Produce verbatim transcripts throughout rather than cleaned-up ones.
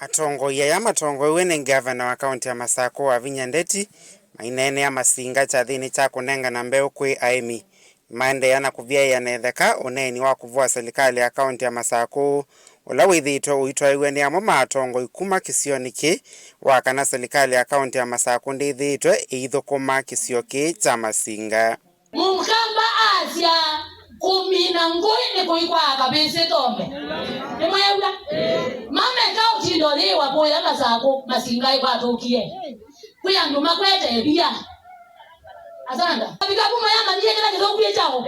Atongoi aya matongoew'e nĩ ngavana wa kaũntĩ ya Masakũ, Wavinya Ndeti, maineenea Masinga kyathĩnĩ kya kũnengana mbeũ kwĩ aĩmi. Nĩmaendeea na kũvyaĩa na ĩtheka ũneeni wa kũvũa silikalĩ ya kaũntĩ ya Masakũ, ũla wĩthĩĩtwe ũitwaĩw'a nĩ amwe ma atongoi kuma kĩsionĩ kĩĩ, wa kana silikalĩ ya kaũntĩ ya Masakũ ndĩthĩĩtwe ĩithũkũma kĩsio kĩĩ kya Masinga. Mũkamba asya, "Kũmina ngũĩ nĩ kũikwaa kavĩsĩ tombe." Nĩmweew'a? Mameka ũtindo yĩwa kũya Masakũ, Masinga ĩkwatũkie. Kwĩ andũ makwete ĩvia. Asanda. Vikapu maya manie kĩla kĩthũku kĩ kyaũ.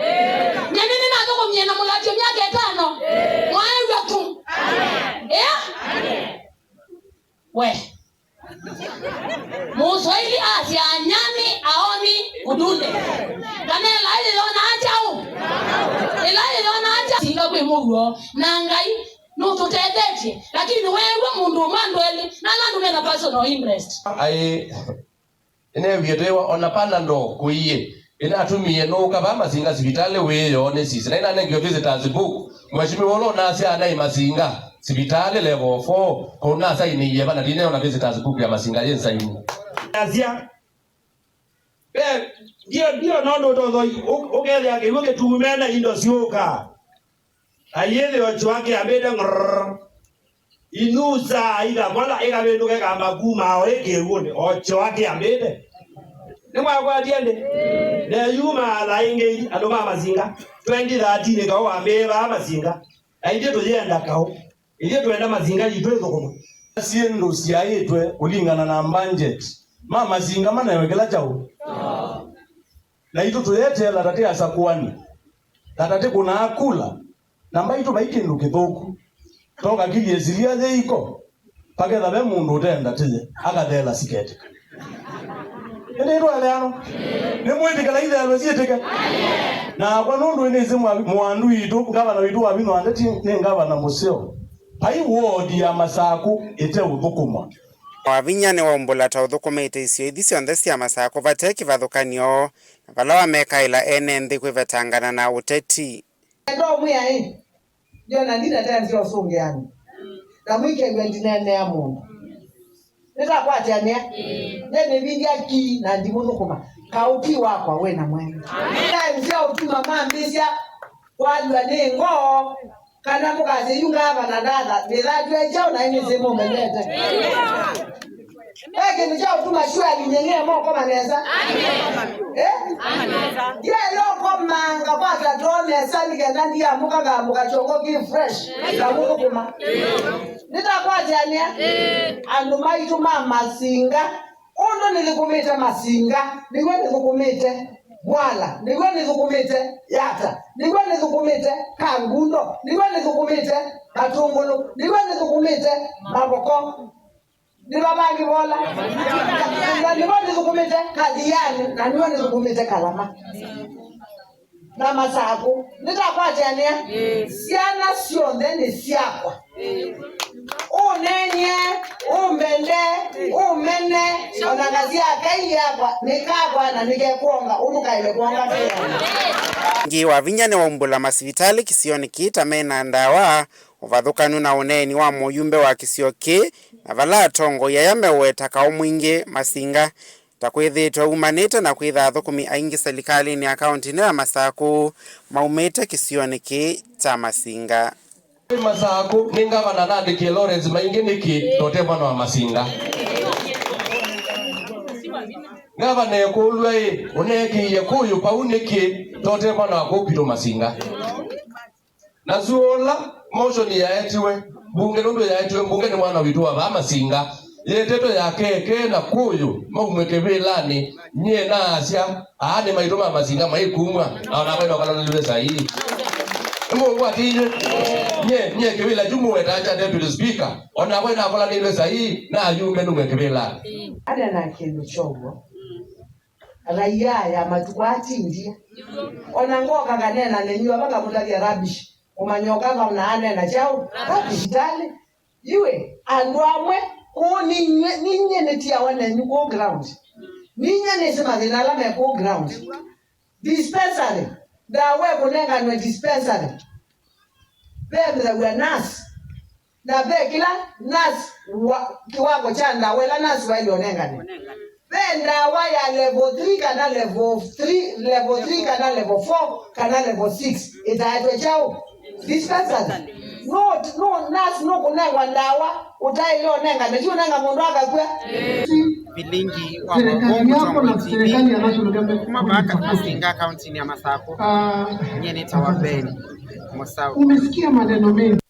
Nyeni nĩnathũkũmie na mũlatyo myaka ĩtano. Mwaew'a tu. Eh? We. Mũswahili asya, "Nyani aoni udunde." Kana ĩla yĩyonaa kyaũ. Ĩla yĩyonaa kyaũ. Singa kwĩ mũuo. Na Ngai nũtũtethetye. Lakini weew'a mũndũ ũmwe andũ elĩ. Na ala andũ mena personal interest. Ai, ĩneewie twĩwa ona Panadol kũiĩ. Ĩnatumie nũũka vaa Masinga sivitalĩ wĩyoo nĩ sisi. Na ĩnanengiwe visitors book. Mheshimiwa ũla ũnasya anaĩ Masinga sivitalĩ level four, kũu nasainĩie va na ndineona visitors book ya Masinga yĩ nsaini. Asya, ve, ndio, ndio, nũndũ ũtothoi, ũ-, ũkethĩa kĩw'ũ kĩtume na indo syũka. Na yĩthĩo kyũa kĩambĩte ng'rrr. Inusa ikakola, ĩkavĩndũka ĩkamba kuma o ĩ kĩw'ũnĩ, o kyũa kĩambĩte. Nĩmwakwatie ndĩ? Neyumaa thaa ingĩ andũ ma Masinga. Twenty thirteen kaũ wambĩĩe vaa Masinga. Na ithyĩ tũyenda kaũ. Ithyĩ twenda Masinga yitũ ĩthũkũma. Syĩndũ syaĩtwe kũlingana na budget. Ma Masinga manewe kĩla kyaũ. Na itũ tũyeteela tatĩ asakũani. Na tatĩ kũnaa kula. Na mbaitũ vai kĩndũ kĩthũku. Toka kili ĩsilia yĩiko. Paketha ve mũndũ ũtenda tĩye. Akatheela siketĩka. Ĩndĩ ĩtwaeleano. Nĩmwĩtĩkĩla itheelwe syĩtĩke. Nakwa nũndũ nĩsĩ mwa-, mwandu witũ, ngavana witũ wa Wavinya Ndeti nĩ ngavana mũseo. Vai wodi ya Masakũ ĩteũthũkũmwa. Wavinya nĩwaumbũla ta ũthũkũmĩte isio ithi syonthe sya Masakũ vate kĩvathũkany'o, na vala wamekaĩla ene nthĩ kwĩvetangana na ũteti. Ndomwĩa ĩ, ndiona ndinatenzia ũsũngĩani. Na mwĩkew'a ndineenea mũndũ. Nĩtakwatĩanĩa. Nĩnĩvindya ki na ndimũthũkũma. Kaũti wakwa wĩ na mwene. Nĩnaenzia ũtuma mambĩsya kwalw'a nĩ ngoo. Kana mũkasye yu ngavana ndatha, nĩthatw'e kyaũ na nĩsĩ mũmenyete. Ve kĩndũ kya ũtuma sure alinyeng'e moko manesa. Eh? Ndiaĩle ũkomanga kwa katoo nesa nĩ kenda ndiamũka ngambũka kyongo kĩ fresh. Ngamũthũkũma. Nĩtakwatĩanĩa andũ maitũ ma Masinga. Ũndũ nĩthũkũmĩte Masinga, nĩw'o nĩthũkũmĩte Mwala, nĩw'o nĩthũkũmĩte Yata, nĩw'o nĩthũkũmĩte Kangundo, nĩw'o nĩthũkũmĩte Matũngũlũ, nĩw'o nĩthũkũmĩte Mavoko. Nĩva vangĩ vola? Na nĩw'o nĩthũkũmĩte Kathiani, na nĩw'o nĩthũkũmĩte Kalama. Na Masakũ. Nĩtakwatĩanĩa? Syana syonthe nĩ syakwa. Ũneeny'e, ũmbende, ũmene, o na ngasya kai yakwa, nĩ kakwa na nĩkekwonga, ũndũ kaĩle kwonga. Ĩngĩ Wavinya nĩwaumbũla masivitalĩ kĩsionĩ kĩĩ ta mena ndawa, ũvathũkanu na ũneeni wa mũyumbe wa kĩsio kĩĩ, na vala atongoi aya meũweta kaũ mwingĩ Masinga. Ta kwĩthĩĩtwe umanĩte na kwĩtha athũkũmi aingĩ silikalĩnĩ ya kaũntĩ ĩno ya Masakũ maumĩte kĩsionĩ kĩĩ kya Masinga. Masakũ, nĩ ngavana nandĩkie Lawrence Maingi nĩkĩ tote mwana wa Masinga? Ngavana ekũlw'a ĩ, ũneekĩie kũyũ pau nĩkĩ tote mwana wa kũkwitũ Masinga? Na suala motion yaetiwe mbunge, nũndũ yaetiwe mbunge nĩ mwana witũ wa vaa Masinga, yĩtĩtwe ya keke na kũyũ maumw'e kĩvĩlanĩ, nyie naasya, "Aa nĩ maitũ ma Masinga maikumw'a, na onakwa ĩnokalanĩlwe saii." Nĩmũngwatĩinywe? Nyie, nyie kĩvĩla kyu mũwetaa kya deputy speaker, onakwa ĩnakolanĩlwe saii, na ayumbe nũmwe kĩvĩlanĩ. Anena kĩndũ kyow'o. Raia ya matukũ aa ti ndia. O na ngoka nganeena nenyu ava ngamũtavya rubbish, mũmanye o ngavana aneena kyaũ? Rubbish. Ndalĩ. Iwe, andũ amwe, kũũ ninyie, ninyie nĩtiawa nenyu kũũ ground. Ninyie nĩsĩ mathĩna ala me kũũ ground. Dispensary, ndawa ĩkũnenganwe dispensary. Vethĩaw'a nurse. Na ve kĩla nurse wa kĩwango kya ndawa ĩla nurse waĩle ũnengane. Ve ndawa ya level three kana level three, level three kana level four kana level six ĩtaetwe kyaũ? Dispensary. No, no nurse nũkũnengwa ndawa ũtaĩle ũnengane, ti ũnenga mũndũ akakw'a. Vilingi wa Serikali Maungu yako na Tongoi serikali ya T V. National Government Kuma vaka Masinga, kaunti ya Masakũ. Ah, nyie nĩtawa Ben Mũsaũ. Umesikia maneno mengi.